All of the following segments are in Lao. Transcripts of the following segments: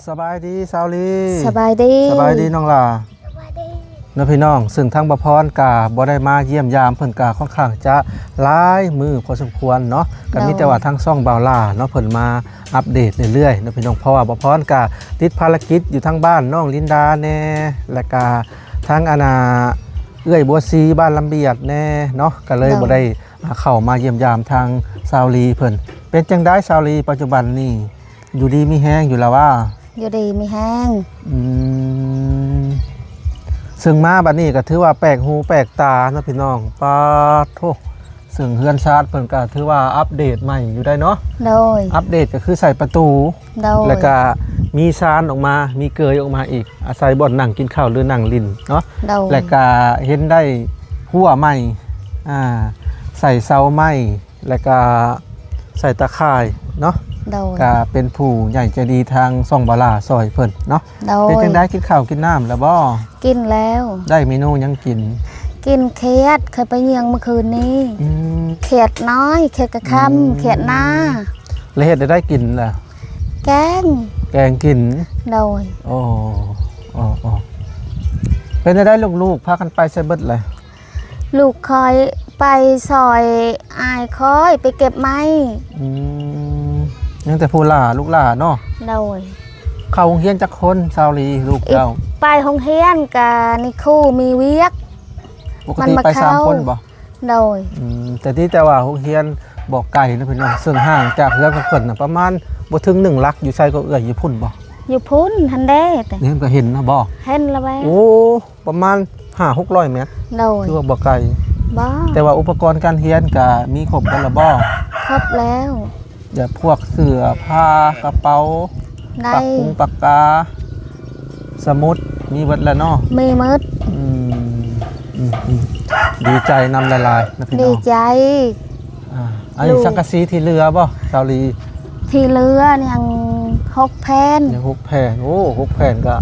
ສະບາຍດີສາວລີ. ສະບາຍດີ. ສະບາຍດີນ້ອງຫຼ້າ. ສະບາຍດີ. ເນາະພີ່ນ້ອງ ເຊິ່ງທາງບ່າວພອນກະບໍ່ໄດ້ມາຢ້ຽມຢາມເພິ່ນ ກະຄ່ອນຂ້າງຈະຫຼາຍມື້ພໍສົມຄວນເນາະ ກະມີແຕ່ວ່າທາງຊ່ອງບ່າວຫຼ້າເນາະ ເພິ່ນມາອັບເດດເລື້ອຍໆເນາະພີ່ນ້ອງ ເພາະວ່າບ່າວພອນກະຕິດພາລະກິດຢູ່ທາງບ້ານນ້ອງລິນດາແດ່ ແລະກະທາງອັນນ່າເອື້ອຍບົວສີບ້ານລຳບຽດແດ່ເນາະ ກະເລີຍບໍ່ໄດ້ ອ່າ ເຂົ້າມາຢ້ຽມຢາມທາງສາວລີເພິ່ນ. ເປັນຈັ່ງໃດສາວລີ ປັດຈຸບັນນີ້ ຢູ່ດີມີແຮງຢູ່ລະຫວາ? ຢູ່ດີມີແຮງ. ອືມ ເຊິ່ງມາບັດນີ້ກໍຖືວ່າແປກຫູແປກຕາເນາະພີ່ນ້ອງ. ປາດໂທ້ ເຊິ່ງເຮືອນຊານເພິ່ນກໍຖືວ່າອັບເດດໃໝ່ຢູ່ໄດ໋ເນາະ. ໂດຍ. ອັບເດດກໍຄືໃສ່ປະຕູ ໂດຍ ແລ້ວກະມີຊານອອກມາ ມີເກີຍອອກມາອີກ ອາໄສບ່ອນນັ່ງກິນເຂົ້າ ຫຼືນັ່ງຫຼິ້ນເນາະ. ໂດຍ. ແລ້ວກະເຫັນໄດ້ຮົ້ວໃໝ່ ອ່າ ໃສ່ເສົາໄມ້ ແລ້ວກະໃສ່ຕາຂ່າຍເນາະ. ໂດຍ. ກະເປັນຜູ້ໃຫຍ່ໃຈດີທາງຊ່ອງບ່າວຫຼ້າຊ່ອຍເພິ່ນເນາະ. ໂດຍ. ເປັນຈັ່ງໃດ ກິນເຂົ້າກິນນ້ຳແລ້ວບໍ່? ກິນແລ້ວ. ໄດ້ເມນູຫຍັງກິນ? ກິນຂຽດ ເຄີຍໄປຍ່ຽງມື້ຄືນນີ້. ອືມ ຂຽດນ້ອຍ ຂຽດກະຄຳ ອືມ ຂຽດນາ. ແລ້ວເຮັດແນວໃດກິນລະ? ແກງ ແກງກິນ. ໂດຍ. ໂອ້ ເປັນຈັ່ງໃດ ລູກໆພາກັນໄປໃສເບິດລະ? ລູກຂ້ອຍໄປຊ່ອຍອ້າຍຂ້ອຍໄປເກັບໄມ້. ອືມ ຍັງແຕ່ຜູ້ຫຼ້າ ລູກຫຼ້າເນາະ. ໂດຍ. ເຂົ້າໂຮງຮຽນຈັກຄົນສາວລີ ລູກເຈົ້າ? ໄປໂຮງຮຽນກະນິຄູມີວຽກ. ປົກກະຕິໄປສາມຄົນບໍ່? ໂດຍ. ອືມ ແຕ່ທີ່ ແຕ່ວ່າໂຮງຮຽນບໍ່ໄກນະພີ່ນ້ອງ ເຊິ່ງຫ່າງຈາກເຮືອນຂອງເພິ່ນນະປະມານບໍ່ເຖິງໜຶ່ງຫຼັກ. ຢູ່ໃສກໍເອື້ອຍ ຢູ່ພຸ້ນບໍ່? ຢູ່ພຸ້ນຫັ້ນເດ້. ນີ້ກໍເຫັນນະບໍ່? ເຫັນລະແວ. ໂອ້ ປະມານຫ້າຫົກຮ້ອຍແມັດ. ໂດຍ. ຖືວ່າບໍ່ໄກ. ບໍ່. ແຕ່ວ່າອຸປະກອນການຮຽນກະມີຄົບເບິດລະບໍ່? ຄົບແລ້ວ. ແບບພວກເສື້ອຜ້າ ກະເປົາ ໄດ້ ປາກກຸງປາກກາ ສະໝຸດ ມີເບິດແລ້ວເນາະ? ມີໝົດ. ອືມ ອືມ ອືມ ດີໃຈນຳຫຼາຍໆນະພີ່ນ້ອງ. ດີໃຈ. ອ່າ ອັນນີ້ສັງກະສີທີ່ເຫຼືອບໍ່ສາວລີ? ທີ່ເຫຼືອຍັງຫົກແຜ່ນ. ຍັງຫົກແຜ່ນ. ໂອ້ ຫົກແຜ່ນກະ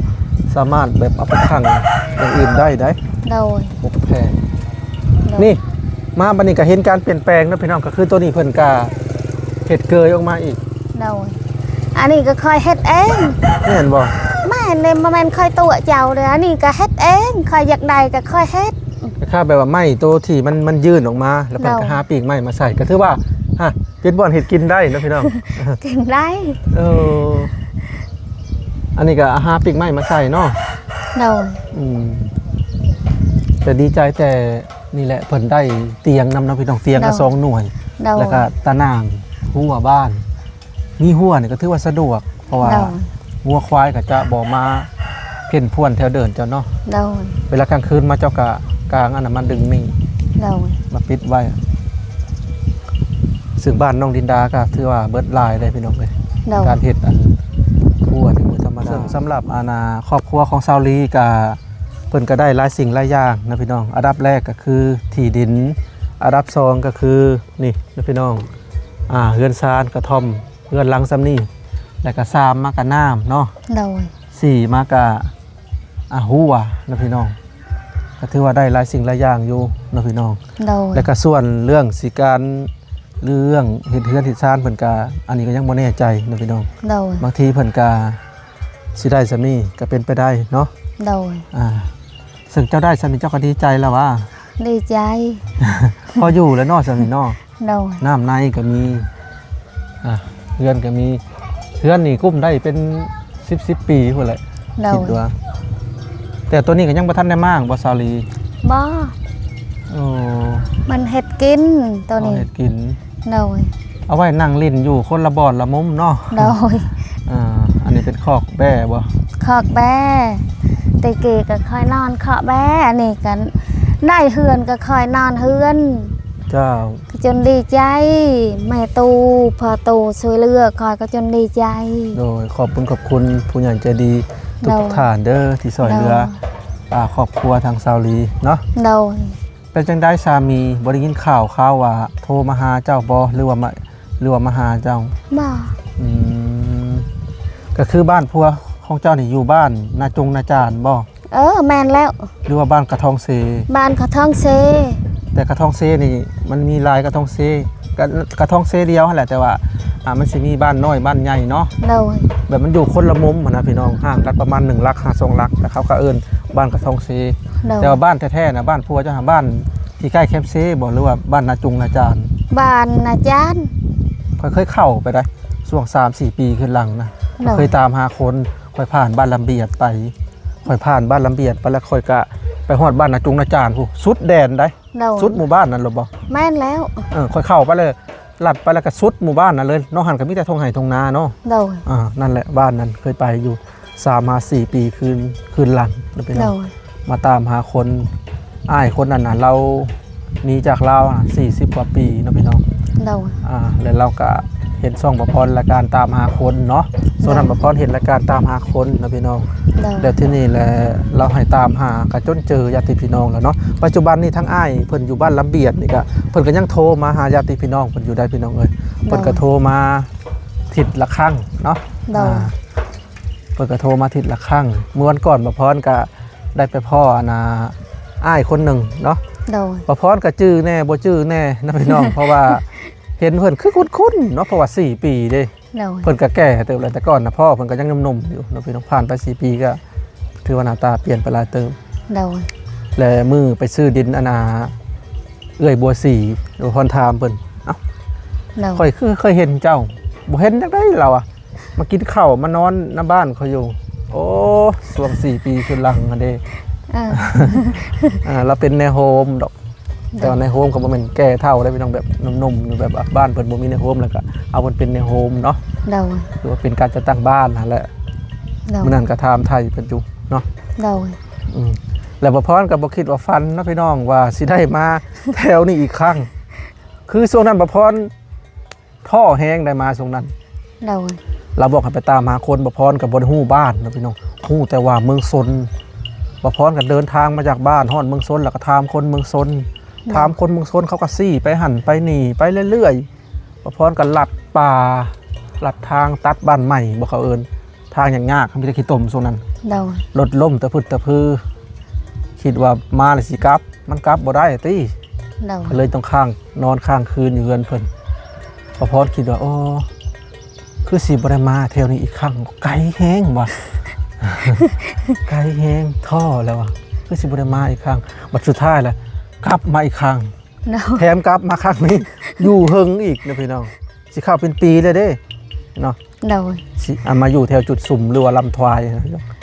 ສາມາດແບບເອົາໄປຂັງຢ່າງອື່ນໄດ້ໄດ໋. ໂດຍ. ຫົກແຜ່ນ. ໂດຍ. ນີ້ ມາບັດນີ້ກະເຫັນການປ່ຽນແປງເນາະພີ່ນ້ອງ ກະຄືໂຕນີ້ເພິ່ນກະເຮັດເກີຍອອກມາອີກ. ໂດຍ. ອັນນີ້ກະຂ້ອຍເຮັດເອງ. ແມ່ນບໍ່? ແມ່ນເດ້ ບໍ່ແມ່ນຂ້ອຍຕົວະເຈົ້າເດ້. ອັນນີ້ກະເຮັດເອງ ຂ້ອຍຢາກໄດ້ກະຂ້ອຍເຮັດ. ຄ້າຍໆແບບວ່າໄມ້ໂຕທີ່ມັນ ມັນຍື່ນອອກມາ ແລ້ວເພິ່ນກະຫາປີກໄມ້ມາໃສ່ ກະຖືວ່າ ຮະ ເປັນບ່ອນເຮັດກິນໄດ້ເນາະພີ່ນ້ອງ. ກິນໄດ້. ເອີ ອັນນີ້ກະຫາປີກໄມ້ມາໃສ່ເນາະ. ໂດຍ. ອືມ ກະດີໃຈແຕ່ ນີ້ແຫຼະ ເພິ່ນໄດ້ຕຽງນຳເນາະພີ່ນ້ອງ ຕຽງລະສອງໜ່ວຍ. ໂດຍ. ແລ້ວກະຕາໜ່າງຮົ້ວບ້ານ ມີຮົ້ວນີ້ກະຖືວ່າສະດວກ ເພາະວ່າ ໂດຍ ງົວຄວາຍກະຈະບໍ່ມາເພ້ນພວນແຖວເດີ່ນເຈົ້າເນາະ. ໂດຍ. ເວລາກາງຄືນມາເຈົ້າກະກາງອັນນັ້ນມາດຶງນີ້. ໂດຍ. ມາປິດໄວ້. ເຊິ່ງບ້ານນ້ອງລິນດາກະຖືວ່າເບິດຫຼາຍເດ້ພີ່ນ້ອງເອີຍ. ໂດຍ. ການເຮັດອັນຄົວນີ້ບໍ່ທຳມະດາ. ເຊິ່ງສຳລັບອັນນາ ຄອບຄົວຂອງສາວລີກະ ເພິ່ນກະໄດ້ຫຼາຍສິ່ງຫຼາຍຢ່າງນະພີ່ນ້ອງ. ອັນດັບແລກກະຄືທີ່ດິນ ອັນດັບສອງກະຄືນີ້ນະພີ່ນ້ອງ ອ່າ ເຮືອນຊານກະທ່ອມ ເຮືອນຫຼັງສ່ຳນີ້ ແລ້ວກະສາມມາກະນ້ຳເນາະ. ໂດຍ. ສີ່ມາກະ ອ່າ ຮົ້ວນະພີ່ນ້ອງ ກະຖືວ່າໄດ້ຫຼາຍສິ່ງຫຼາຍຢ່າງຢູ່ເນາະພີ່ນ້ອງ. ໂດຍ. ແລ້ວກະສ່ວນເລື່ອງຊິການ ເລື່ອງເຮັດເຮືອນເຮັດຊານເພິ່ນກະ ອັນນີ້ກະຍັງບໍ່ແນ່ໃຈເນາະພີ່ນ້ອງ. ໂດຍ. ບາງທີເພິ່ນກະ ຊິໄດ້ສ່ຳນີ້ກະເປັນໄປໄດ້ເນາະ. ໂດຍ. ອ່າ ເຊິ່ງເຈົ້າໄດ້ສ່ຳນີ້ເຈົ້າກະດີໃຈລະຫວາ? ດີໃຈ. ພໍຢູ່ແລ້ວເນາະສ່ຳນີ້ເນາະ. ໂດຍ. ນ້ຳໃນກະມີ ອ່າ ເຮືອນກະມີ ເຮືອນນີ້ກຸ້ມໄດ້ເປັນສິບ ສິບປີພຸ້ນແຫຼະ. ໂດຍ. ຄິດວ່າ ແຕ່ໂຕນີ້ກະຍັງບໍ່ທັນໄດ້ມ້າງບໍ່ສາວລີ? ບໍ່. ໂອ້ ມັນເຮັດກິນໂຕນີ້. ເຮັດກິນ. ໂດຍ. ເອົາໄວ້ນັ່ງຫຼິ້ນຢູ່ຄົນລະບ່ອນລະມຸມເນາະ. ໂດຍ. ອ່າ ອັນນີ້ເປັນຄອກແບ້ບໍ່? ຄອກແບ້. ແຕ່ກີ້ກະຂ້ອຍນອນຄອກແບ້ ອັນນີ້ກະໄດ້ເຮືອນກະຂ້ອຍນອນເຮືອນ. ເຈົ້າ. ກະຈົນດີໃຈ ແມ່ຕູ້ພໍ່ຕູ້ຊ່ວຍເຫຼືອ ຂ້ອຍກະຈົນດີໃຈ. ໂດຍ. ຂອບບຸນຂອບຄຸນຜູ້ໃຫຍ່ໃຈດີທຸກໆທ່ານເດີ ທີ່ຊ່ວຍເຫຼືອ ໂດຍ ອ່າ ຄອບຄົວທາງສາວລີເນາະ. ໂດຍ. ເປັນຈັ່ງໃດສາມີ ບໍ່ໄດ້ຍິນຂ່າວຄາວວ່າໂທມາຫາເຈົ້າບໍ່ ຫຼືວ່າມາ ຫຼືວ່າມາຫາເຈົ້າ? ບໍ່. ອືມ ກະຄືບ້ານຜົວຂອງເຈົ້ານີ້ຢູ່ບ້ານນາຈົງນາຈານບໍ່? ເອີ ແມ່ນແລ້ວ. ຫຼືວ່າບ້ານກະທອງເຊ? ບ້ານກະທອງເຊ. ແຕ່ກະທອງເຊນີ້ມັນມີຫຼາຍກະທອງເຊ ກະ ກະທອງເຊດຽວຫັ້ນແຫຼະ ແຕ່ວ່າ ອ່າ ມັນຊິມີບ້ານນ້ອຍບ້ານໃຫຍ່ເນາະ ໂດຍ ແບບມັນຢູ່ຄົນລະມຸມຫັ້ນນະພີ່ນ້ອງ ຫ່າງກັນປະມານໜຶ່ງຫຼັກຫາສອງຫຼັກ ແລ້ວເຂົາກໍເອີ້ນບ້ານກະທອງເຊ. ໂດຍ ແຕ່ວ່າບ້ານແທ້ໆນະ ບ້ານຜົວເຈົ້າຫັ້ນ ບ້ານທີ່ໃກ້ແຄມເຊບໍ່ ຫຼືວ່າບ້ານນາຈຸງນາຈານ? ບ້ານນາຈານ. ຂ້ອຍເຄີຍເຂົ້າໄປໄດ໋ ຊ່ວງສາມສີ່ປີຄືນຫຼັງນະ ໂດຍ ຂ້ອຍເຄີຍຕາມຫາຄົນ ຂ້ອຍຜ່ານບ້ານລຳບຽດໄປ ຂ້ອຍຜ່ານບ້ານລຳບຽດໄປ ແລ້ວຂ້ອຍກະໄປຮອດບ້ານນາຈຸງນາຈານພຸ້ນ ສຸດແດນໄດ໋ ໂດຍ ສຸດໝູ່ບ້ານນັ້ນແລ້ວບໍ່? ແມ່ນແລ້ວ ເອີ ຂ້ອຍເຂົ້າໄປເລີຍ ລັດໄປແລ້ວກະສຸດໝູ່ບ້ານນັ້ນເລີຍເນາະ ຫັ້ນກະມີແຕ່ທົ່ງໄຮ່ທົ່ງນາເນາະ ໂດຍ ອ່າ ນັ້ນແຫຼະ ບ້ານນັ້ນເຄີຍໄປຢູ່ສາມຫາສີ່ປີຄືນ ຄືນຫຼັງນະພີ່ນ້ອງ ໂດຍ ມາຕາມຫາຄົນ ອ້າຍຄົນນັ້ນນະ ລາວ ໜີຈາກລາວສີ່ສິບກວ່າປີເນາະພີ່ນ້ອງ ໂດຍ ອ່າ ແລ້ວລາວກະເຫັນຊ່ອງປະພອນລາຍການຕາມຫາຄົນເນາະ ໂດຍ ຊ່ວງນັ້ນປະພອນເຫັນລາຍການຕາມຫາຄົນເນາະພີ່ນ້ອງ ໂດຍ ແລ້ວທີນີ້ແຫຼະລາວໃຫ້ຕາມຫາກະຈົນເຈີຍາດຕິພີ່ນ້ອງແລ້ວເນາະ ປັດຈຸບັນນີ້ທັງອ້າຍເພິ່ນຢູ່ບ້ານລຳບຽດນີ້ກະ ເພິ່ນກະຍັງໂທມາຫາຍາດຕິພີ່ນ້ອງເພິ່ນຢູ່ໄດ໋ພີ່ນ້ອງເອີຍ ໂດຍ ເພິ່ນກະໂທມາທິດລະຄັ້ງເນາະ ໂດຍ ອ່າ ເພິ່ນກະໂທມາທິດລະຄັ້ງ ມື້ວັນກ່ອນປະພອນກະ ໄດ້ໄປພໍ້ອັນນ່າ ອ້າຍຄົນໜຶ່ງເນາະ ໂດຍ ປະພອນກະຈື່ແດ່ບໍ່ຈື່ແດ່ນະພີ່ນ້ອງ ເພາະວ່າເຫັນເພິ່ນຄືຄຸ້ນໆເນາະ ເພາະວ່າສີ່ປີເດ້ ໂດຍ ເພິ່ນກະແກ່ເຕີບແລ້ວ ແຕ່ກ່ອນນະພໍ່ເພິ່ນກະຍັງໜຸ່ມໆຢູ່ເນາະພີ່ນ້ອງ ຜ່ານໄປສີ່ປີກະຖືວ່າໜ້າຕາປ່ຽນໄປຫຼາຍເຕີບ ໂດຍ ແລະມື້ໄປຊື້ດິນອັນນ່າ ເອື້ອຍບົວສີ ປະພອນຖາມເພິ່ນ ເອົ້າ ໂດຍ ຂ້ອຍຄືເຄີຍເຫັນເຈົ້າ ບໍ່ເຫັນຈັກໃດລາວວ່າ ມາກິນເຂົ້າມານອນນຳບ້ານຂ້ອຍຢູ່ ໂອ້ ຊ່ວງສີ່ປີຄືນຫຼັງຫັ້ນເດ້ ເອີ ອ່າ ລາວເປັນແມ່ໂຮມດອກ ໂດຍ ແຕ່ວ່າແມ່ໂຮມກໍບໍ່ແມ່ນແກ່ເຖົ້າເດ້ພີ່ນ້ອງ ແບບໜຸ່ມໆຢູ່ ແບບບ້ານເພິ່ນບໍ່ມີແມ່ໂຮມ ແລ້ວກໍເອົາເພິ່ນເປັນແມ່ໂຮມເນາະ ໂດຍ ຖືວ່າເປັນການຈັດຕັ້ງບ້ານຫັ້ນແຫຼະ ໂດຍ ມື້ນັ້ນກໍຖາມໄຖ່ເພິ່ນຢູ່ເນາະ ໂດຍ ອືມ ແລ້ວປະພອນກໍບໍ່ຄິດວ່າຝັນເນາະພີ່ນ້ອງ ວ່າຊິໄດ້ມາແຖວນີ້ອີກຄັ້ງ ຄືຊ່ວງນັ້ນປະພອນ ທໍ້ແຮງໄດ໋ມາຊ່ວງນັ້ນ ໂດຍ ລາວບອກໃຫ້ໄປຕາມຫາຄົນ ປະພອນກໍບໍ່ໄດ້ຮູ້ບ້ານເນາະພີ່ນ້ອງ ຮູ້ແຕ່ວ່າເມືອງຊົນ ປະພອນກໍເດີນທາງມາຈາກບ້ານຮອດເມືອງຊົນ ແລ້ວກໍຖາມຄົນເມືອງຊົນ ໂດຍ ຖາມຄົນເມືອງຊົນ ເຂົາກໍຊີ້ໄປຫັ້ນໄປນີ້ໄປເລື້ອຍໆ ປະພອນກໍລັດປ່າ ລັດທາງຕັດບ້ານໃໝ່ບໍ່ ເຂົາເອີ້ນ ທາງຍາກໆ ມີແຕ່ຂີ້ຕົມຊ່ວງນັ້ນ ໂດຍ ລົດລົ້ມຕະພຶດຕະພື ຄິດວ່າມາແລ້ວຊິກັບ ມັນກັບບໍ່ໄດ້ຕິ ໂດຍ ເລີຍຕ້ອງຄ້າງ ນອນຄ້າງຄືນຢູ່ເຮືອນເພິ່ນ ປະພອນຄິດວ່າ ໂອ້ ຄືຊິບໍ່ໄດ້ມາແຖວນີ້ອີກຄັ້ງ ໄກແຮງວ່າ ໄກແຮງ ທໍ້ແລ້ວວ່າ ຄືຊິບໍ່ໄດ້ມາອີກຄັ້ງ ບັດສຸດທ້າຍລະ ກັບມາອີກຄັ້ງ ໂດຍ ແຖມກັບມາຄັ້ງນີ້ ຢູ່ເຫິງອີກນະພີ່ນ້ອງ ຊິເຂົ້າເປັນປີແລ້ວເດ້ເນາະ ໂດຍ ຊິ ອ່າ ມາຢູ່ແຖວຈຸດຊຸມ ຫຼືວ່າລຳທວາຍ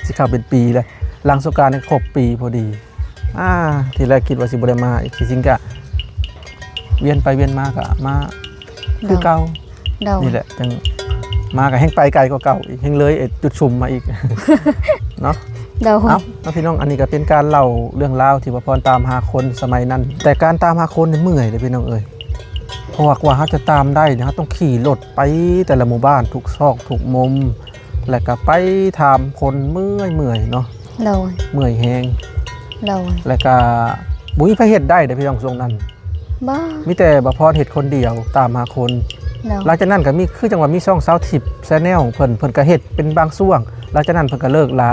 ຊິເຂົ້າເປັນປີແລ້ວ ຫຼັງສົງການນີ້ຄົບປີພໍດີ ອ່າ ທີແລກຄິດວ່າຊິບໍ່ໄດ້ມາອີກ ທີ່ຈິງກະວຽນໄປວຽນມາກະມາຄືເກົ່າ ໂດຍ ນີ້ແຫຼະ ຈັ່ງມາກະແຮ່ງໄປໄກກວ່າເກົ່າອີກ ແຮ່ງເລີຍໄອ້ຈຸດຊຸມມາອີກເນາະ ໂດຍ ເອົ້າ ເນາະພີ່ນ້ອງ ອັນນີ້ກະເປັນການເລົ່າເລື່ອງລາວທີ່ວ່າພອນຕາມຫາຄົນສະໄໝນັ້ນ ແຕ່ການຕາມຫາຄົນນີ້ເມື່ອຍເດ້ພີ່ນ້ອງເອີຍ ເພາະວ່າກວ່າເຮົາຈະຕາມໄດ້ນີ້ ເຮົາຕ້ອງຂີ່ລົດໄປແຕ່ລະໝູ່ບ້ານ ທຸກຊອກທຸກມຸມ ແລ້ວກະໄປຖາມຄົນເມື່ອຍໆເນາະ ໂດຍ ເມື່ອຍແຮງ ໂດຍ ແລ້ວກະບໍ່ມີໃຜເຮັດໄດ້ເດ້ພີ່ນ້ອງຊ່ວງນັ້ນ ບໍ່ ມີແຕ່ປະພອນເຮັດຄົນດຽວຕາມຫາຄົນ ໂດຍ ຫຼັງຈາກນັ້ນກະມີ ຄືຈັ່ງວ່າມີຊ່ອງຊາວທິບແຊນແນວ ເພິ່ນ ເພິ່ນກະເຮັດເປັນບາງຊ່ວງ ຫຼັງຈາກນັ້ນເພິ່ນກະເລີກລາ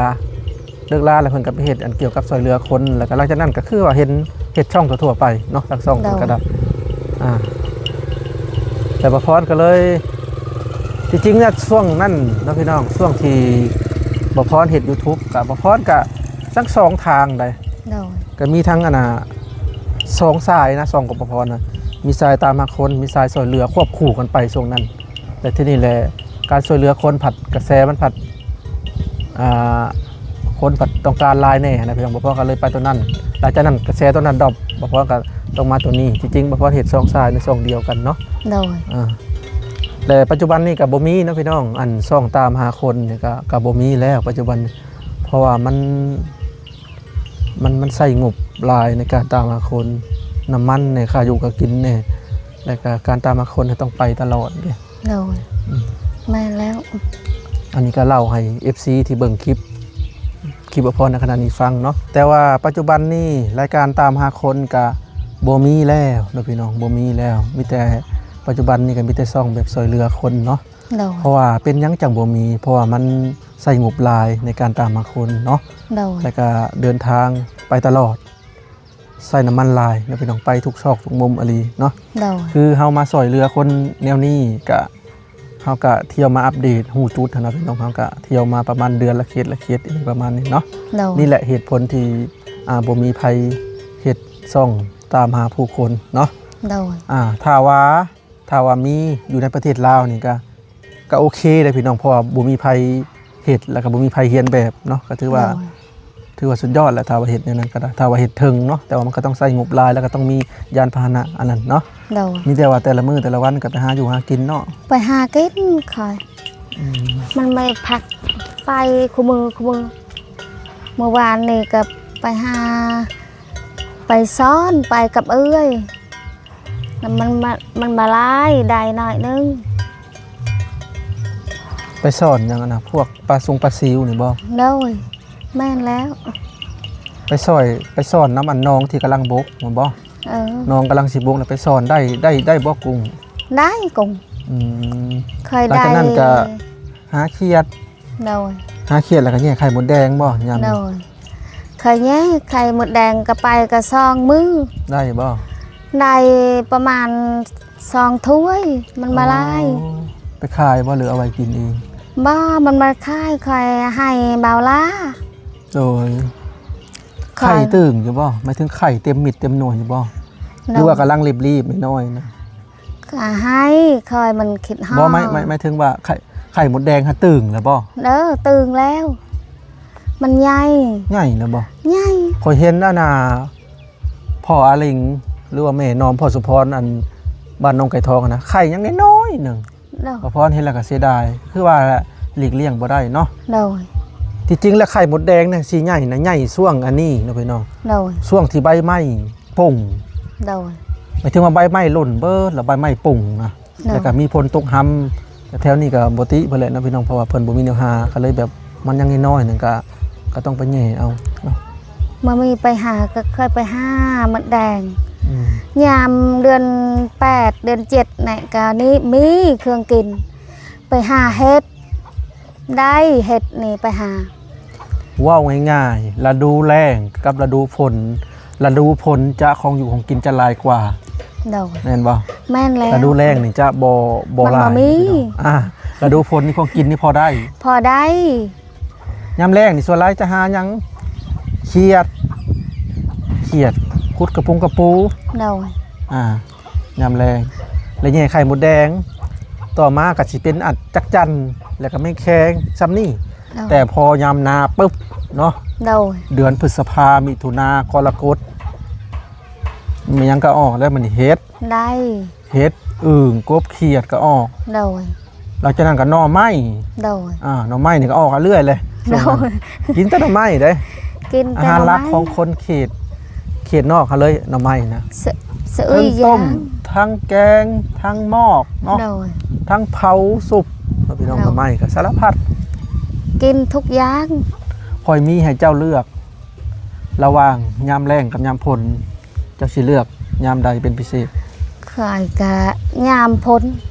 ເລີກລາແລ້ວເພິ່ນກໍໄປເຮັດອັນກ່ຽວກັບຊ່ວຍເຫຼືອຄົນ ແລ້ວກໍຫຼັງຈາກນັ້ນກໍຄືວ່າເຫັນເຮັດຊ່ອງທົ່ວໆໄປເນາະ ທາງຊ່ອງເພິ່ນກໍໄດ້ ອ່າ ແລ້ວປະພອນກໍເລີຍ ທີ່ຈິງນະ ຊ່ວງນັ້ນເນາະພີ່ນ້ອງ ຊ່ວງທີ່ປະພອນເຮັດຢູທູບ ກໍປະພອນກໍທັງສອງທາງໃດ໋ ໂດຍ ກໍມີທັງອັນນ່າ ສອງສາຍນະ ຊ່ອງຂອງປະພອນນະ ມີສາຍຕາມຫາຄົນ ມີສາຍຊ່ວຍເຫຼືອ ຄວບຄູ່ກັນໄປຊ່ວງນັ້ນ ແລະ ທີນີ້ແຫຼະ ການຊ່ວຍເຫຼືອຄົນພັດ ກະແສມັນພັດ ອ່າ ຄົນພັດຕ້ອງການຫຼາຍແດ່ນະພີ່ນ້ອງ ບໍ່ພໍກໍເລີຍໄປຕົວນັ້ນ ຫຼັງຈາກນັ້ນກະແສຕົວນັ້ນດຣອບ ບໍ່ພໍກໍຕ້ອງມາຕົວນີ້ ທີ່ຈິງບໍ່ພໍເຮັດຊ່ອງຊາຍໃນຊ່ອງດຽວກັນເນາະ ໂດຍ ອ່າ ແລະ ປັດຈຸບັນນີ້ກໍບໍ່ມີເນາະພີ່ນ້ອງ ອັນຊ່ອງຕາມຫາຄົນນີ້ກໍ ກໍບໍ່ມີແລ້ວປັດຈຸບັນ ເພາະວ່າມັນ ມັນ ມັນໃຊ້ງົບຫຼາຍໃນການຕາມຫາຄົນ ນ້ຳມັນແດ່ ຄ່າຢູ່ຄ່າກິນແດ່ ແລ້ວກະການຕາມຫາຄົນຕ້ອງໄປຕະຫຼອດເດ້ ໂດຍ ອືມ ແມ່ນແລ້ວ ອັນນີ້ກະເລົ່າໃຫ້ເອັຟຊີທີ່ເບິ່ງຄລິບ ຄລິບອະພອນໃນຂະນະນີ້ຟັງເນາະ ແຕ່ວ່າປັດຈຸບັນນີ້ລາຍການຕາມຫາຄົນກະບໍ່ມີແລ້ວເນາະພີ່ນ້ອງ ບໍ່ມີແລ້ວ ມີແຕ່ ປັດຈຸບັນນີ້ກະມີແຕ່ຊ່ອງແບບຊ່ວຍເຫຼືອຄົນເນາະ ໂດຍ ເພາະວ່າເປັນຫຍັງຈັ່ງບໍ່ມີ ເພາະວ່າມັນໃຊ້ງົບຫຼາຍໃນການຕາມຫາຄົນເນາະ ໂດຍ ແລ້ວກະເດີນທາງໄປຕະຫຼອດ ໃຊ້ນ້ຳມັນຫຼາຍເນາະພີ່ນ້ອງ ໄປທຸກຊອກທຸກມຸມອີ່ຫຼີເນາະ ໂດຍ ຄືເຮົາມາຊ່ວຍເຫຼືອຄົນແນວນີ້ກະ ເຮົາກະທ່ຽວມາອັບເດດຮູ້ຈຸດຫັ້ນນະພີ່ນ້ອງ ເຮົາກະທ່ຽວມາປະມານເດືອນລະເຂດລະເຂດອີ່ຫຍັງປະມານນີ້ເນາະ. ໂດຍ. ນີ້ແຫຼະເຫດຜົນທີ່ ອ່າ ບໍ່ມີໃຜເຮັດຊ່ອງຕາມຫາຜູ້ຄົນເນາະ. ໂດຍ. ອ່າ ຖ້າວ່າ ຖ້າວ່າມີຢູ່ໃນປະເທດລາວນີ້ກະ ກະໂອເຄເດ້ພີ່ນ້ອງ ເພາະວ່າບໍ່ມີໃຜເຮັດ ແລ້ວກະບໍ່ມີໃຜຮຽນແບບເນາະ ກະຖືວ່າ ໂດຍ. ຖືວ່າສຸດຍອດແຫຼະ ຖ້າວ່າເຮັດແນວນັ້ນກະໄດ້ ຖ້າວ່າເຮັດເຖິງເນາະ ແຕ່ວ່າມັນກະຕ້ອງໃຊ້ງົບຫຼາຍ ແລ້ວກະຕ້ອງມີຍານພາຫະນະອັນນັ້ນເນາະ. ໂດຍ. ມີແຕ່ວ່າແຕ່ລະມື້ແຕ່ລະວັນກະໄປຫາຢູ່ຫາກິນເນາະ. ໄປຫາກິນຂ້ອຍ. ອືມ. ມັນໄມ່ພັກ ໄປຄູ່ມື້ຄູ່ມື້ ມື້ວານນີ້ກະໄປຫາ ໄປສອນ ໄປກັບເອື້ອຍ ແລ້ວມັນມາ ມັນມາຫຼາຍ ໄດ້ໜ້ອຍໜຶ່ງ. ໄປສອນຫຍັງຫັ້ນນະ ພວກປາຊົງປາຊິວນີ້ບໍ່? ໂດຍ. ແມ່ນແລ້ວ. ໄປຊ່ອຍ ໄປສອນນຳອັນໜອງທີ່ກຳລັງບົກແມ່ນບໍ່? ເອີ. ໜອງກຳລັງຊິບົກ ແລ້ວໄປສອນໄດ້ ໄດ້ ໄດ້ບໍ່ກຸ້ງ? ໄດ້ກຸ້ງ. ອືມ. ເຄີຍໄດ້. ຫຼັງຈາກນັ້ນກະຫາຂຽດ. ໂດຍ. ຫາຂຽດແລ້ວກະແຍ່ໄຂ່ມົດແດງບໍ່ຍາມ? ໂດຍ. ເຄີຍແຍ່ໄຂ່ມົດແດງ ກະໄປກະສອງມື້. ໄດ້ບໍ່? ໄດ້ປະມານສອງຖ້ວຍ ມັນມາຫຼາຍ. ອໍ. ໄປຂາຍບໍ່ ຫຼືເອົາໄວ້ກິນເອງ? ບໍ່ ມັນມາຂາຍ ຂ້ອຍໃຫ້ບ່າວຫຼ້າ. ໂດຍ. ໄຂ່ຕຶງຢູ່ບໍ່? ໝາຍເຖິງໄຂ່ເຕັມເມັດເຕັມໜ່ວຍຢູ່ບໍ່? ໂດຍ. ຫຼືວ່າກຳລັງລີບໆນ້ອຍໆນະ? ກະໃຫ້ ຂ້ອຍມັນຄິດຮອດ. ບໍ່ ໝາຍ ໝາຍ ໝາຍເຖິງວ່າໄຂ່ ໄຂ່ມົດແດງຫັ້ນຕຶງແລ້ວບໍ່? ເອີ ຕຶງແລ້ວ ມັນໃຫຍ່. ໃຫຍ່ແລ້ວບໍ່? ໃຫຍ່. ຂ້ອຍເຫັນອັນນ່າ ພໍ່ອາລິງ ຫຼືວ່າແມ່ນ້ອມ ພໍ່ສຸພອນ ອັນບ້ານໜອງໄກ່ທອງຫັ້ນນະ ໄຂ່ຍັງນ້ອຍໆໜຶ່ງ. ໂດຍ. ພໍ່ພອນເຫັນແລ້ວກະເສຍດາຍ ຄືວ່າແຫຼະ ຫຼີກລ່ຽງບໍ່ໄດ້ເນາະ. ໂດຍ. ທີ່ຈິງແລ້ວໄຂ່ມົດແດງນະຊິໃຫຍ່ນະ ໃຫຍ່ຊ່ວງອັນນີ້ເນາະພີ່ນ້ອງ. ໂດຍ. ຊ່ວງທີ່ໃບໄມ້ ປົ່ງ. ໂດຍ. ໝາຍເຖິງວ່າໃບໄມ້ຫຼົ່ນເບີດ ແລ້ວໃບໄມ້ປົ່ງນະ. ໂດຍ. ແລ້ວກະມີຝົນຕົກຮຳ ແຖວນີ້ກະບໍ່ຕິເພິ່ນແຫຼະເນາະພີ່ນ້ອງ ເພາະວ່າເພິ່ນບໍ່ມີແນວຫາ ກະເລີຍແບບມັນຍັງນ້ອຍໆໜຶ່ງ ກະ ກະຕ້ອງໄປແຍ່ເອົາເນາະ. ມາມີໄປຫາ ກະເຄີຍໄປຫາມົດແດງ. ອືມ. ຍາມເດືອນແປດ ເດືອນເຈັດນີ້ກະນີ້ມີເຄື່ອງກິນ ໄປຫາເຫັດ ໄດ້ເຫັດນີ້ໄປຫາ. ເວົ້າງ່າຍໆ ລະດູແລ້ງກັບລະດູຝົນ ລະດູຝົນຈະຂອງຢູ່ຂອງກິນຈະຫຼາຍກວ່າ. ໂດຍ. ແມ່ນບໍ່? ແມ່ນແລ້ວ. ລະດູແລ້ງນີ້ຈະບໍ່ ບໍ່ຫຼາຍ. ມັນບໍ່ມີ. ອ່າ ລະດູຝົນນີ້ຂອງກິນນີ້ພໍໄດ້. ພໍໄດ້. ຍາມແລ້ງນີ້ສ່ວນຫຼາຍຈະຫາຫຍັງ? ຂຽດ ຂຽດ ຂຸດກະປຸງກະປູ. ໂດຍ. ອ່າ ຍາມແລງ ແລະແຍ່ໄຂ່ມົດແດງ ຕໍ່ມາກະຊິເປັນອັດຈັກຈັ່ນ ແລະກະແມງແຄງ ຊ່ຳນີ້. ໂດຍ. ແຕ່ພໍຍາມໜ້າປຶບເນາະ. ໂດຍ. ເດືອນພຶດສະພາ ມິຖຸນາ ກໍລະກົດ ແມ່ນຫຍັງກະອອກແລ້ວ ມັນເຫັດ ໄດ້ ເຫັດ ອຶ່ງ ກົບ ຂຽດກະອອກ. ໂດຍ. ຫຼັງຈາກນັ້ນກະໜໍ່ໄມ້. ໂດຍ. ອ່າ ໜໍ່ໄມ້ນີ້ກະອອກເລື້ອຍເລີຍ. ໂດຍ. ກິນແຕ່ໜໍ່ໄມ້ເດ້ ກິນແຕ່ ອາຫານຫຼັກຂອງຄົນເຂດ ເຂດນອກຫັ້ນເລີຍ ໜໍ່ໄມ້ນະ. ສະ ສະ ເຖິງຕົ້ມ ທັງແກງ ທັງໝອກເນາະ. ໂດຍ. ທັງເຜົາ ສຸບ ພີ່ນ້ອງ. ໂດຍ. ໜໍ່ໄມ້ກະສາລະພັດ ກິນທຸກຢ່າງ. ຂ້ອຍມີໃຫ້ເຈົ້າເລືອກ ລະຫວ່າງຍາມແລ້ງກັບຍາມຝົນ ເຈົ້າຊິເລືອກຍາມໃດເປັນພິເສດ? ຂ້ອຍກະຍາມຝົນ.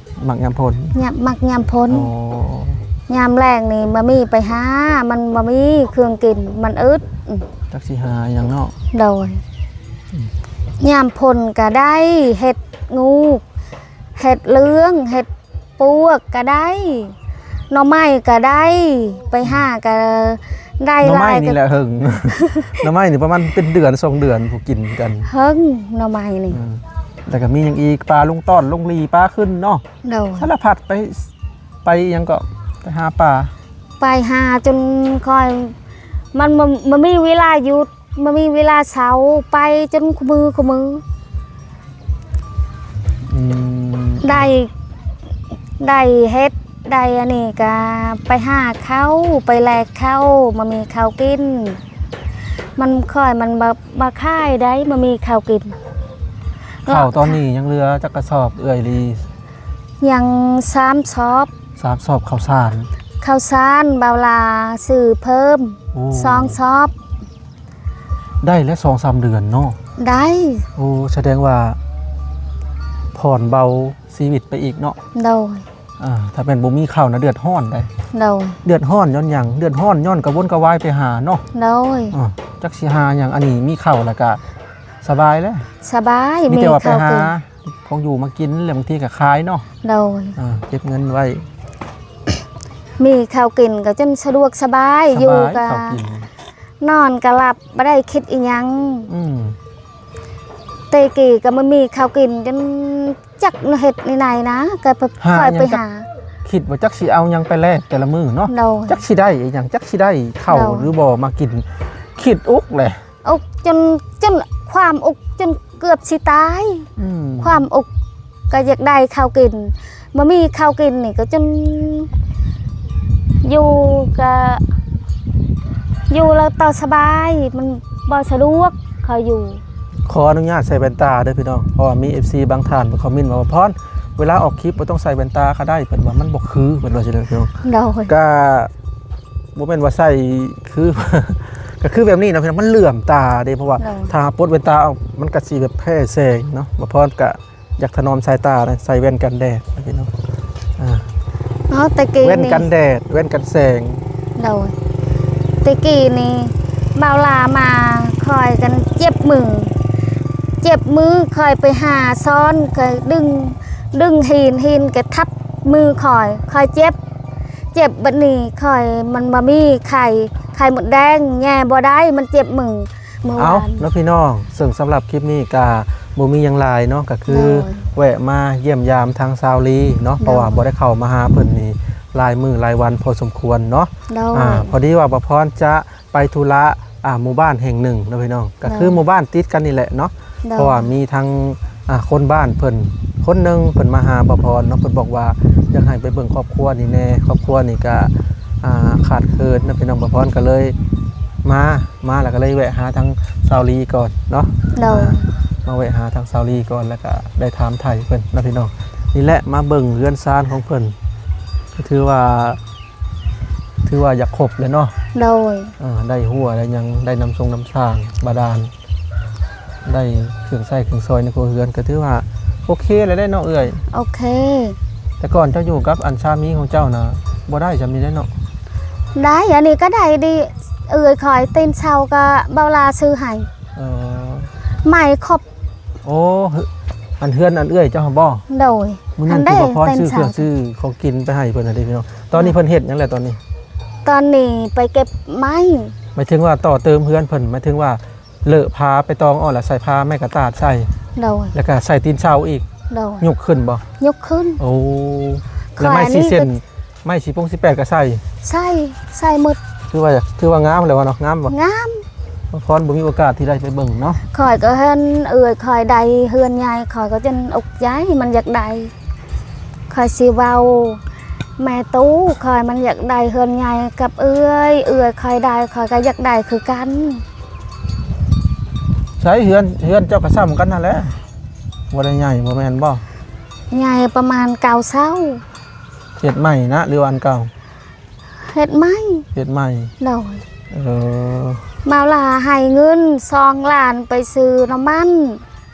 ມັກຍາມຝົນ? ຍາມ ມັກຍາມຝົນ. ອໍ. ຍາມແລ້ງນີ້ບໍ່ມີໄປຫາ ມັນບໍ່ມີເຄື່ອງກິນ ມັນອຶດ. ອືມ ຈັກຊິຫາຫຍັງເນາະ. ໂດຍ. ອືມ. ຍາມຝົນກະໄດ້ເຫັດງູກ ເຫັດເຫຼືອງ ເຫັດ ປວກກະໄດ້ ໜໍ່ໄມ້ກະໄດ້ ໄປຫາກະໄດ້. ໜໍ່ໄມ້ ຫຼາຍ ນີ້ແຫຼະເຫິງ ໜໍ່ໄມ້ນີ້ປະມານເປັນເດືອນສອງເດືອນ ຜູ້ກິນກັນ ເຫິງໜໍ່ໄມ້ນີ້. ອືມ ແລ້ວກະມີຫຍັງອີກ? ປາລົງຕ້ອນ ລົງຫຼີ່ ປາຂຶ້ນເນາະ. ໂດຍ. ສາລະພັດ ໄປ ໄປຫຍັງເກາະ ໄປຫາປາ ໄປຫາຈົນຂ້ອຍ ມັນບໍ່ ບໍ່ມີເວລາຢຸດ ບໍ່ມີເວລາເຊົາ ໄປຈົນຄູ່ມື້ຄູ່ມື້. ອືມ ໄດ້ ໄດ້ເຫັດ ໄດ້ອັນນີ້ກະໄປຫາເຂົ້າ ໄປແລກເຂົ້າ ບໍ່ມີເຂົ້າກິນ. ມັນຂ້ອຍມັນບໍ່ ບໍ່ຂາຍໄດ້ ບໍ່ມີເຂົ້າກິນ. ເຂົ້າຕອນນີ້ຍັງເຫຼືອຈັກກະສອບເອື້ອຍລີ? ຍັງສາມສອບ. ສາມສອບເຂົ້າສານ. ເຂົ້າສານ ບ່າວຫຼ້າຊື້ເພີ່ມ ໂອ້ ສອງສອບ. ໄດ້ແລ້ວສອງສາມເດືອນເນາະ. ໄດ້. ໂອ້ ສະແດງວ່າຜ່ອນເບົາຊີວິດໄປອີກເນາະ. ໂດຍ. ອ່າ ຖ້າແມ່ນບໍ່ມີເຂົ້ານະ ເດືອດຮ້ອນໄດ໋. ໂດຍ. ເດືອດຮ້ອນຍ້ອນຫຍັງ? ເດືອດຮ້ອນຍ້ອນກະວົນກະວາຍໄປຫາເນາະ. ໂດຍ. ອ່າ ຈັກຊິຫາຫຍັງ ອັນນີ້ມີເຂົ້າແລ້ວກະສະບາຍແລ້ວ. ສະບາຍ. ມີແຕ່ວ່າໄປຫາ ມີເຂົ້າກິນ ຂອງຢູ່ມາກິນ ແລ້ວບາງທີກະຂາຍເນາະ. ໂດຍ. ອ່າ ເກັບເງິນໄວ້ ມີເຂົ້າກິນກໍຈົນສະດວກສະບາຍ ສະບາຍ ຢູ່ກໍ ເຂົ້າກິນ ນອນກໍຫຼັບ ບໍ່ໄດ້ຄິດອີ່ຫຍັງ. ອືມ ແຕ່ກີ້ກໍບໍ່ມີເຂົ້າກິນ ຈົນຈັກເຮັດແນວໃດນະ ກໍ ຫາ ຄ່ອຍໄປຫາ ຄິດວ່າຈັກຊິເອົາຫຍັງໄປແລກແຕ່ລະມື້ເນາະ. ໂດຍ ຈັກຊິໄດ້ອີ່ຫຍັງ ຈັກຊິໄດ້ເຂົ້າ ໂດຍ ຫຼືບໍ່ມາກິນ ຄິດອຸກແຫຼະ. ອົກຈົນ ຈົນຄວາມອົກຈົນເກືອບຊິຕາຍ. ອືມ ຄວາມອົກກໍຢາກໄດ້ເຂົ້າກິນ ບໍ່ມີເຂົ້າກິນນີ້ກໍຈົນ ຢູ່ກໍ ຢູ່ແລ້ວຕໍ່ສະບາຍ ມັນບໍ່ສະດວກ ເຂົາຢູ່. ຂໍອະນຸຍາດໃສ່ແວ່ນຕາເດີພີ່ນ້ອງ ເພາະວ່າມີເອັຟຊີບາງທ່ານເພິ່ນຄອມເມັນມາວ່າ ພອນ ເວລາອອກຄລິບບໍ່ຕ້ອງໃສ່ແວ່ນຕາກໍໄດ້ ເພິ່ນວ່າມັນບໍ່ຄື ເພິ່ນວ່າຊີ້ເດີພີ່ນ້ອງ. ໂດຍ ກໍ ບໍ່ແມ່ນວ່າໃສ່ຄື ກໍຄືແບບນີ້ນະພີ່ນ້ອງ ມັນເຫຼື້ອມຕາເດ້ ເພາະວ່າ ໂດຍ ຖ້າປົດແວ່ນຕາອອກ ມັນກໍຊິແບບແພ້ແສງເນາະ. ບ່າວພອນກໍຢາກຖະໜອມສາຍຕານະ ໃສ່ແວ່ນກັນແດດນະພີ່ນ້ອງ. ອາ ເນາະ ແຕ່ກີ້ ແວ່ນ ນີ້ ກັນແດດ ແວ່ນກັນແສງ. ໂດຍ ແຕ່ກີ້ນີ້ບ່າວລາມາ ຂ້ອຍກັນເຈັບມື ເຈັບມື ຂ້ອຍໄປຫາຊ້ອນ ຂ້ອຍດຶງ ດຶງຫີນ ຫີນກໍທັບມືຂ້ອຍ ຂ້ອຍເຈັບ ເຈັບບັດນີ້ຂ້ອຍມັນບໍ່ມີໄຂ່ ໄຂ່ມົດແດງແຍ່ບໍ່ໄດ້ ມັນເຈັບມື ມື້ວານ. ເອົາເນາະພີ່ນ້ອງ ເຊິ່ງສຳລັບຄລິບນີ້ກະບໍ່ມີຫຍັງຫຼາຍເນາະ ກະຄື ໂດຍ ແວະມາຢ້ຽມຢາມທາງສາວລີເນາະ ໂດຍ ເພາະວ່າບໍ່ໄດ້ເຂົ້າມາຫາເພິ່ນນີ້ຫຼາຍມື້ຫຼາຍວັນພໍສົມຄວນເນາະ. ໂດຍ ອາ ພໍດີວ່າບ່າວພອນຈະ ໄປທຸລະ ອ່າ ໝູ່ບ້ານແຫ່ງໜຶ່ງເນາະພີ່ນ້ອງ ກໍຄື ໂດຍ ໝູ່ບ້ານຕິດກັນນີ້ແຫຼະເນາະ. ໂດຍ ເພາະວ່າມີທັງ ອ່າ ຄົນບ້ານເພິ່ນຄົນໜຶ່ງ ເພິ່ນມາຫາບ່າວພອນເນາະ ເພິ່ນບອກວ່າຢາກໃຫ້ໄປເບິ່ງຄອບຄົວນີ້ແດ່ ຄອບຄົວນີ້ກະ ອ່າ ຂາດເຂີນນະພີ່ນ້ອງ. ບ່າວພອນກໍເລີຍມາ ມາແລ້ວກໍເລີຍແວະຫາທາງສາວລີກ່ອນເນາະ. ໂດຍ ອ່າ ມາແວະຫາທາງສາວລີກ່ອນ ແລ້ວກໍໄດ້ຖາມໄຖ່ເພິ່ນນະພີ່ນ້ອງ. ນີ້ແຫຼະ ມາເບິ່ງເຮືອນຊານຂອງເພິ່ນ ກໍຖືວ່າ ຖືວ່າຢາກຄົບແລ້ວເນາະ. ໂດຍ ເອີ ໄດ້ຮົ້ວໄດ້ຫຍັງ ໄດ້ນ້ຳຊົງນ້ຳສ້າງບາດານ ໄດ້ເຄື່ອງໃຊ້ເຄື່ອງສອຍໃນຄົວເຮືອນ ກໍຖືວ່າໂອເຄແລ້ວເດ້ເນາະເອື້ອຍ. ໂອເຄ ແຕ່ກ່ອນເຈົ້າຢູ່ກັບອັນສາມີຂອງເຈົ້ານະ ບໍ່ໄດ້ຊ່ຳນີ້ເດ້ເນາະ. ໄດ້ ອັນນີ້ກໍໄດ້ເດ້ເອື້ອຍຂ້ອຍ ຕີນເສົາກໍບ່າວລາຊື້ໃຫ້. ເອີ ໄມ້ຄົບ ໂອ້ ອັນເຮືອນອັນເອື້ອຍເຈົ້າຫັ້ນບໍ່? ໂດຍ ມື້ນັ້ນທີ່ບ່າວພອນຊື້ເຄື່ອງຊື້ຂອງກິນໄປໃຫ້ເພິ່ນຫັ້ນເດ້ພີ່ນ້ອງ. ຕອນນີ້ເພິ່ນເຮັດຫຍັງແລ້ວຕອນນີ້? ຕອນນີ້ໄປເກັບໄມ້. ໝາຍເຖິງວ່າຕໍ່ເຕີມເຮືອນເພິ່ນ ໝາຍເຖິງວ່າເລີະຜາໄປຕອງອອກ ແລ້ວໃສ່ຜ້າໄມ້ກະຕາດໃສ່. ໂດຍ ແລ້ວກະໃສ່ຕີນເສົາອີກ. ໂດຍ ຍົກຂຶ້ນບໍ່? ຍົກຂຶ້ນ. ໂອ້ ແລ້ວໄມ້ສີ່ເສັ້ນ ໄມ້ສີ່ປົງສີ່ແປດກໍໃສ່ ໃສ່ ໃສ່ໝົດ. ຖືວ່າ ຖືວ່າງາມແລ້ວວະເນາະ. ງາມບໍ່? ງາມ. ພອນບໍ່ມີໂອກາດທີ່ໄດ້ໄປເບິ່ງເນາະ. ຂ້ອຍກໍເຫັນເອື້ອຍຂ້ອຍໄດ້ເຮືອນໃຫຍ່ ຂ້ອຍກໍຈົນອົກໃຈ ມັນຢາກໄດ້. ຂ້ອຍຊິເວົ້າແມ່ຕູ້ຂ້ອຍ ມັນຢາກໄດ້ເຮືອນໃຫຍ່ກັບເອື້ອຍ ເອື້ອຍຂ້ອຍໄດ້ ຂ້ອຍກໍຢາກໄດ້ຄືກັນ. ໃສເຮືອນ ເຮືອນເຈົ້າກໍຊ່ຳກັນຫັ້ນແຫຼະ ບໍ່ໄດ້ໃຫຍ່ ບໍ່ແມ່ນບໍ່? ໃຫຍ່ປະມານເກົ້າເຊົາ. ເຮັດໃໝ່ນະ ຫຼືວ່າອັນເກົ່າ? ເຮັດໃໝ່. ເຮັດໃໝ່. ໂດຍ. ເອີ ມາວລາໃຫ້ເງິນສອງລ້ານໄປຊື້ນ້ຳມັນ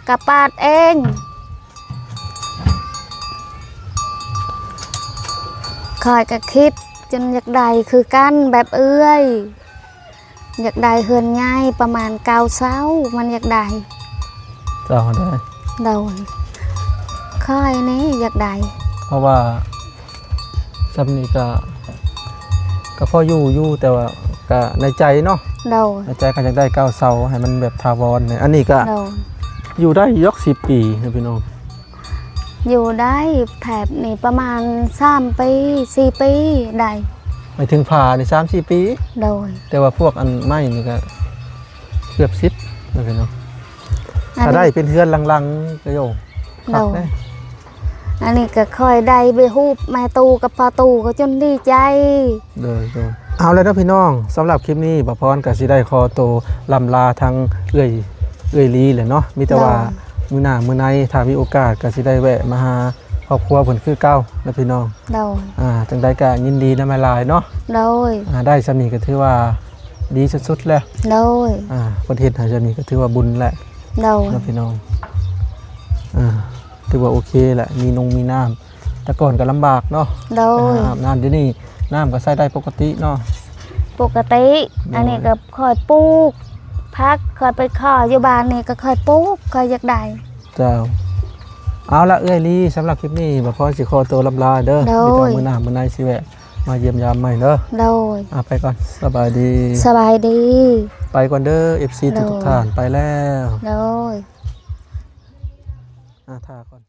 ກະປາດເອງ. ຂ້ອຍກະຄິດຈົນຢາກໄດ້ຄືກັນແບບເອື້ອຍ. ຢາກໄດ້ເຮືອນໃຫຍ່ປະມານເກົ້າເຊົາ ມັນຢາກໄດ້. ເຈົ້າຫັ້ນເດ້? ໂດຍ. ຂ້ອຍນີ້ຢາກໄດ້ ເພາະວ່າຊ່ຳນີ້ກະ ກະພໍຢູ່ຢູ່ ແຕ່ວ່າກະໃນໃຈເນາະ. ໂດຍ. ໃນໃຈກໍຢາກໄດ້ເກົ້າເຊົາ ໃຫ້ມັນແບບຖາວອນ. ອັນນີ້ກະ ໂດຍ ຢູ່ໄດ້ຢູ່ດອກສິບປີນະພີ່ນ້ອງ. ຢູ່ໄດ້ແຖບນີ້ປະມານສາມປີ ສີ່ປີໄດ້. ໝາຍເຖິງຜານີ້ສາມສີ່ປີ? ໂດຍ. ແຕ່ວ່າພວກອັນໄມ້ນີ້ກໍເກືອບສິບແລ້ວເນາະ. ອັນນີ້ ຖ້າໄດ້ເປັນເຮືອນຫຼັງໆ ກໍໂຍ ໂດຍ ຄັກເດ້. ອັນນີ້ກໍຂ້ອຍໄດ້ໄປຮູບແມ່ຕູ້ກັບພໍ່ຕູ້ ກໍຈົນດີໃຈ. ໂດຍ ໂດຍ. ເອົາແລ້ວເນາະພີ່ນ້ອງ ສຳລັບຄລິບນີ້ ບ່າວພອນກໍຊິໄດ້ຂໍໂຕລ່ຳລາທາງເອື້ອຍ ເອື້ອຍລີແຫຼະເນາະ. ມີແຕ່ວ່າ ໂດຍ ມື້ໜ້າມື້ໃນ ຖ້າມີໂອກາດກໍຊິໄດ້ແວະມາຫາຄອບຄົວເພິ່ນຄືເກົ່ານະພີ່ນ້ອງ. ໂດຍ. ອ່າ ຈັ່ງໃດກໍຍິນດີນຳຫຼາຍໆເນາະ. ໂດຍ. ອ່າ ໄດ້ຊ່ຳນີ້ກໍຖືວ່າດີສຸດໆແລ້ວ. ໂດຍ. ອ່າ ເພິ່ນເຮັດໃຫ້ຊ່ຳນີ້ກໍຖືວ່າບຸນແຫຼະ. ໂດຍ. ເນາະພີ່ນ້ອງ. ອ່າ ຖືວ່າໂອເຄແຫຼະ ມີນົງມີນ້ຳ. ແຕ່ກ່ອນກໍລຳບາກເນາະ. ໂດຍ. ໄປຫາອາບນ້ຳ ດຽວນີ້ນ້ຳກໍໃຊ້ໄດ້ປົກກະຕິເນາະ. ປົກກະຕິ. ໂດຍ. ອັນນີ້ກໍຂ້ອຍປູກຜັກ ຂ້ອຍໄປຂໍຢູ່ບ້ານນີ້ກໍຂ້ອຍປູກ ຂ້ອຍຢາກໄດ້. ເຈົ້າ. ເອົາລະ ເອື້ອຍລີ ສຳລັບຄລິບນີ້ ບ່າວພອນຊິຂໍໂຕລ່ຳລາເດີ. ໂດຍ. ມີແຕ່ມື້ໜ້າມື້ໃນຊິແວະ ມາຢ້ຽມຢາມໃໝ່ເດີ. ໂດຍ. ອ່າ ໄປກ່ອນ. ສະບາຍດີ. ສະບາຍດີ. ໄປກ່ອນເດີ ເອັຟຊີ ໂດຍ ທຸກໆທ່ານ. ໄປແລ້ວ. ໂດຍ. ອ່າ ຖ້າກ່ອນ.